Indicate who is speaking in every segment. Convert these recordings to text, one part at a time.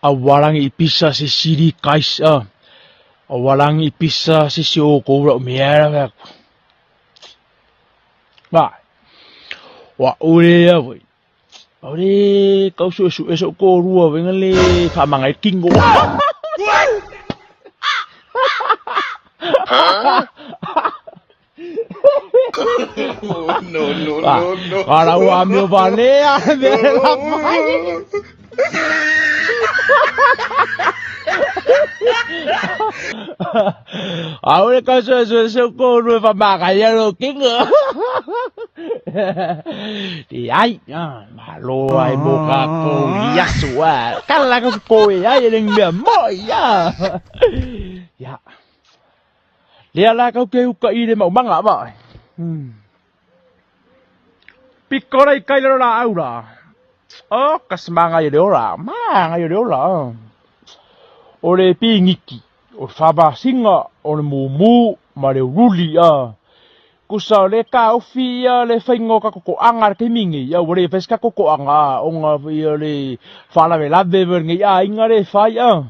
Speaker 1: Awalangi i pisa se sili guys a. Awalangi i pisa se si o kou la mea la. Ba. Wa ule ya voi. Ore kau su su eso ko rua venga le fa mangai kingo.
Speaker 2: Oh, no, no, no, no.
Speaker 1: Ara ua meo valea me la mai. Aure ka so so so ko rua fa mangai lo kingo. Di ai, malo ai mo ka ko yasu a. Kala ka ko e ai le mea mo ya. Ya. Lea la kau ke uka i le maumaga ma. Piko rei kai lero la au la. O ka smanga i le ora, manga i le ora. O le pingiki, o le whawasinga, o le mumu, ma le uruli a. Kusa o le ka ofi ia le whainga o ka kokoanga le kemingi, ia ua le whais ka kokoanga, o nga ia le whalawe lawe ngi a inga le whai a.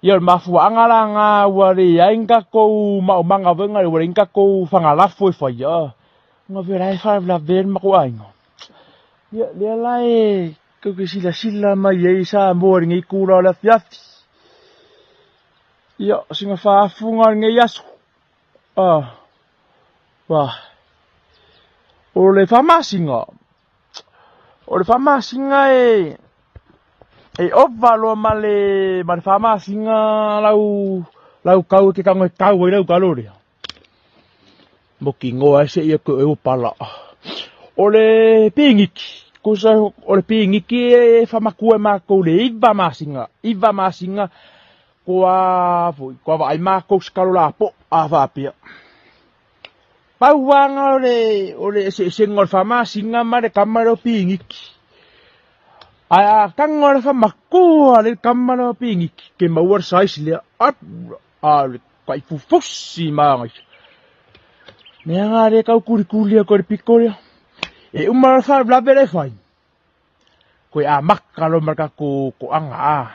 Speaker 1: Ia o le mafuaaga la ga ua leai ni tatou maomaga foi na ua leai ni tatou fagalafo e faia ona o la e faalavelave ai le matou aiga. Ia lea la e tou te silasila mai ai Samoa i lenei itula o le afiafi. Ia o sina faafuga o lenei aso, o le faamasina. O le faamasina e e ova loa ma le ma le faamasina lau lau kau e ke tago e kau ai lau kalo lea. Mo kinoa ai se ia koe ua pala. O le pigiki, kusa o le pigiki e faamakua e makou le 9 masina, 9 masina kua foi kua vaai makou se kalo lapoa a faapea. Pau anga o le, o le eseesega o le faamasina ma le kama lea o Pigiki. Ae a tago le faamakua le kama lea o Pigiki, ke maua le size lea, apu, a le kai fufusi magaia. Mea nga le kau kulikuli aku i le piko lea. E uma le faalavelave lea e fai. Koe a maka loa ma le tatou toaga a.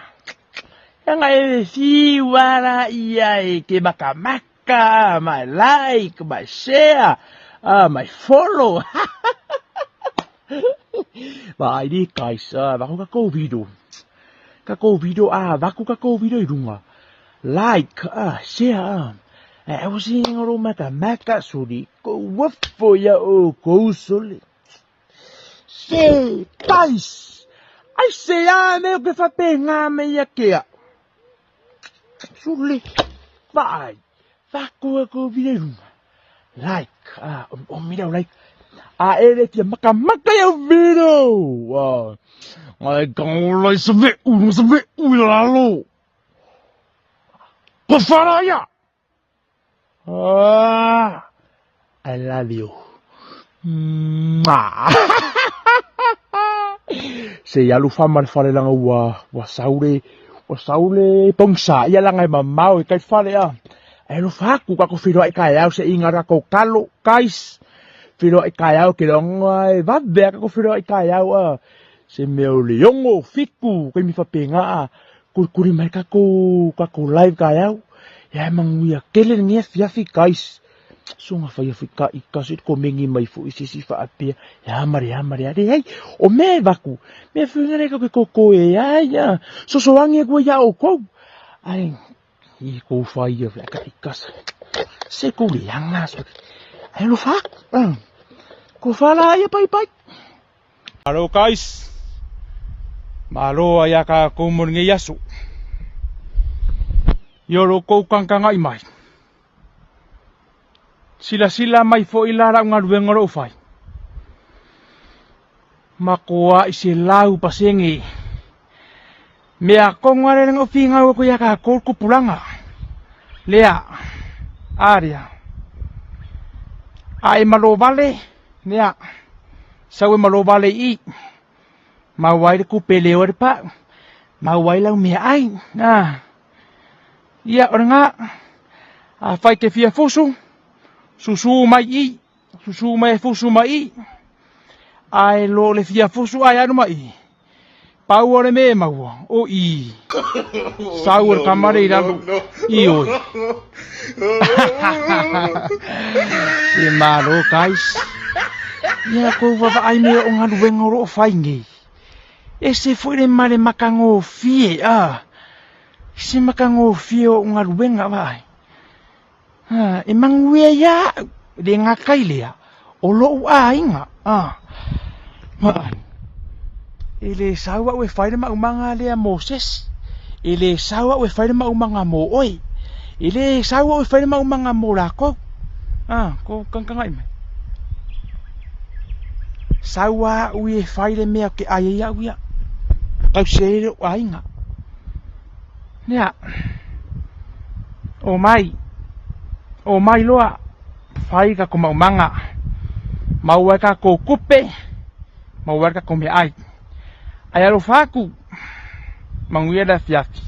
Speaker 1: Leaga e fiu lava la ia e te makamaka ma e like ma e share ma e follow. Vaai ni guys, avatu tatou video. Tatou video a avatu tatou video i luga. Like, share, ae aua se lou makamaka soli, kou uafo ia outou soli. Se guys, ai se a me o ke whapenga me ia ke a. Sule, vaai, whako e ko vire runga. Like, ah, o mira o like. A e le tia maka maka ia video. Ah, ai kaola i sa ve u, sa ve u i lalo. Ko whara ia! Ah, I love you. Mwah. Se i alu wha le whare langa ua, ua saule, ua saule pongsa ia langa e mamao i kai whare a. E alu wha aku ka ko whiroa i kai au se inga rako kalo, guys. Whiroa i kai au ke rongo e vavea ka ko whiroa i kai au a. Se mea o le ongo, fiku, kai mi whapenga a. Kurikuri mai kako, kako live kai au. Ia e manguia kele lenei afiafi guys. Songa fai afi ka i kasi ko mengi mai fo i sisi whaapea. Ia mare, ia mare, are hei. O me vaku. Me whinga re ke koko e ai ia. Soso angi e koe ia o kou. Ai, i kou whai ia ka i kasi. Se kou le anga. Ai lo whaku. Ko whala ia pai pai. Malo guys. Malo ai a ka kou mo lenei aso. I o lo kou kangkanga i mai. Silasila mai foi la lau galuega o lou fai. Ma koa i se lau pasenge. Mea kongo ale lenga fingau ko ia ka kou kupulanga. Lea. Aria. A e malo vale. Mea. Sau e malo vale i. Mau ai le kupe leo le pa. Mau ai lau mea ai. Na. Ia o nga. A fai te fia fusu. Susu mai i. Susu mai fusu mai i. Ai lo le fia fusu ai anu mai i. Pau o le mea e maua, o i. Sau o le tama le i lalo, i oi. Se malo, guys. Ia kou vaavaai mea o galuega o lo o fai nei. Ese foi le ma le matagofie, a. Se matagofie o galuega vaai. A, e manuia ia au, le gata i lea, o lou aiga, a. Vaai. E le sau au e fai le maumaga lea mo sesi. E le sau au e fai le maumaga mo oe. E le sau au e fai le maumaga mo lakou. A, ko kangkangai mai. Sau a au e fai le mea ke ai ai au ia. Tausi ai lou aiga. Ia. O mai. O mai loa. Fai ka ko maumaga. Maua ai tatou tupe. Maua ai tatou meaai. Ae alofa atu. Manuia le afiafi.